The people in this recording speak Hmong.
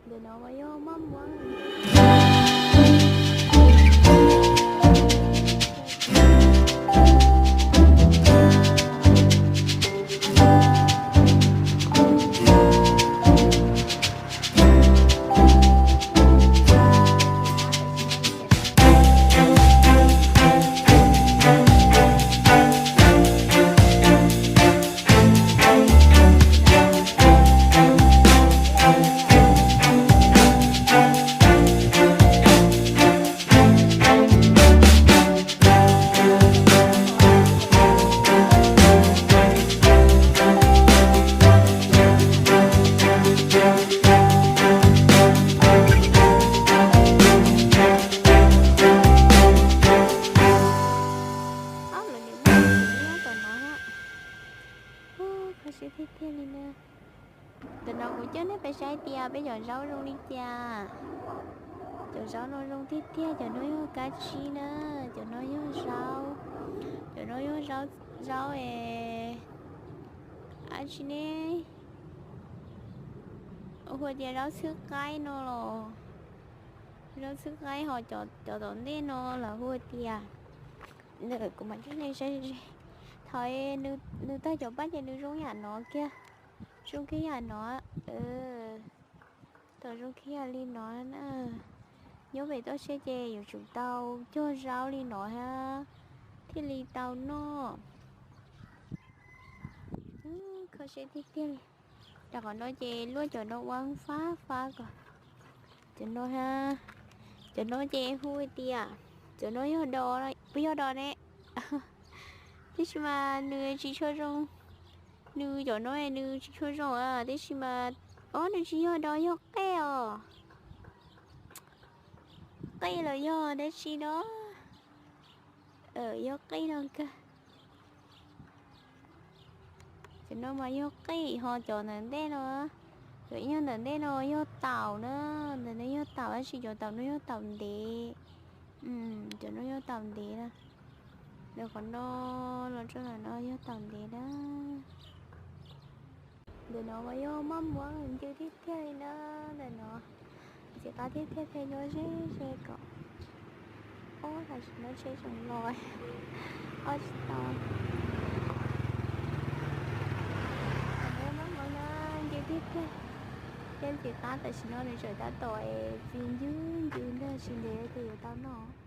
Ntawm no mas yog maj muab. Ob, lawv nim muab kuv nyob tom no thiab. Hu, kho siab tiag tiag li na. Tam no kuv coj nej pais saib tias peb cov zaub zoo li cas. Cov zaub no zoo tiag tiag, cov no yog kab tsib na, cov no yog zaub, cov no yog zaub, zaub es dab tsi ne, hu tias zaub txhwb qaib no los, zaub txhwb qaib ho cov tom ntej no lawv hu tias, kuv mam coj nej saib ze, thaum nws tag cov paj ces nws zoo yam no kiag, zoo kiag yam no. Thaum zoo kiag yam li no na, nyob pem toj siab ces yuav tsum tau cog zaub li no thiab thiaj li tau noj. Kho siab tiag tiag li. Rau qhov no ces luaj cov no ua fab fab ko. Cov no, cov no ces hu tias, cov no yog do, puas yog do ne? Tab sis mas nws tsis tshua zoo, nws cov no nws tsis tshua zoo, tab sis mas, ob, nws tsis yog do, yog qej os. Qej los yog dab tsi no? Yog qej no kawg. Cov no mas yog qej, ho cov ntawm ntej no, cov ib nyuag ntawm ntej no yog taum na, ntawm no yog taum tab sis cov taum no yog taum ntev. Cov no yog taum ntev na. Ntawm qhov no los rau ntawm no yog taum ntev na. Ntawm no mas yog maj muab ncw tiag tiag li na. Ntawm no ntxim qab tiag tiag thiab nyob ze ze kom, ob, tam sim no tsheb tseem los, ob, tsis tau. Maj muab na, ncw tiag tiag. Thiab ntxim qab tam sim no nws tseem tab tom txi ncw ncw ntag, tsis ntev ces yuav tau noj.